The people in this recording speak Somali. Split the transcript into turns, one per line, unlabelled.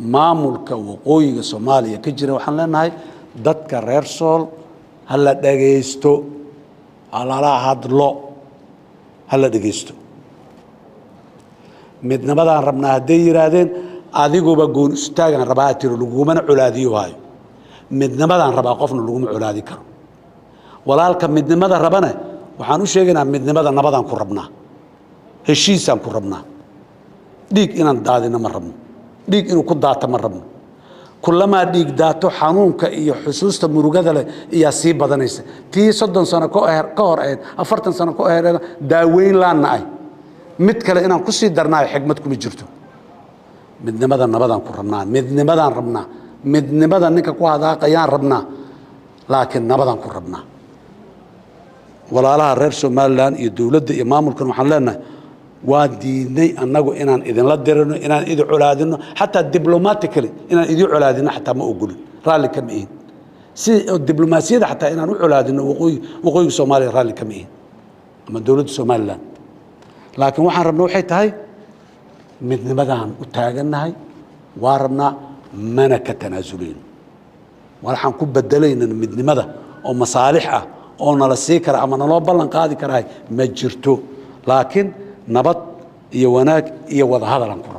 Maamulka waqooyiga Soomaaliya ka jira waxaan leenahay, dadka reer Sool ha la dhagaysto, ha lala hadlo, ha la dhegaysto. Midnimadaan rabnaa hadday yidhaahdeen, adiguba goon istaagaan rabaa ha tiro, lagumana colaadiyo haayo. Midnimadaan rabaa qofna laguma colaadi karo. Walaalka midnimada rabana waxaan u sheegaynaa, midnimada nabadaan ku rabnaa, heshiisaan ku rabnaa. Dhiig inaan daadino ma rabno, dhiig inuu ku daato ma rabno. Kulamaa dhiig daato, xanuunka iyo xusuusta murugada leh iyaa sii badanaysa. Tii 30 sano ka hor ahayd, 40 sano ka hor daaweyn laanna ah, mid kale inaan kusii darnaayo xigmad kuma jirto. Midnimada nabadaan ku rabnaa, midnimadaan rabnaa, midnimada ninka ku hadaaqayaan rabnaa, laakiin nabadaan ku rabnaa. Walaalaha reer Somalilan iyo dowladda iyo maamulkan waxaan leenahay, waan diidnay annagu inaan idinla dirino, inaan idin colaadino. Xataa diplomatically inaan idin colaadino xataa ma ogolin, raalli kama ihin. Si diblomaasiyadda xataa inaan u colaadino waqooyiga Soomaaliya raalli kama ihin ama dowladda Somalilan. Laakiin waxaan rabna waxay tahay midnimadaan u taagannahay, waa rabnaa, mana ka tanaasuleyno. Waxaan ku bedelaynan midnimada oo masaalix ah oo nala sii kara ama naloo ballan qaadi karahay ma jirto, laakiin nabad iyo wanaag iyo wada hadalaan ku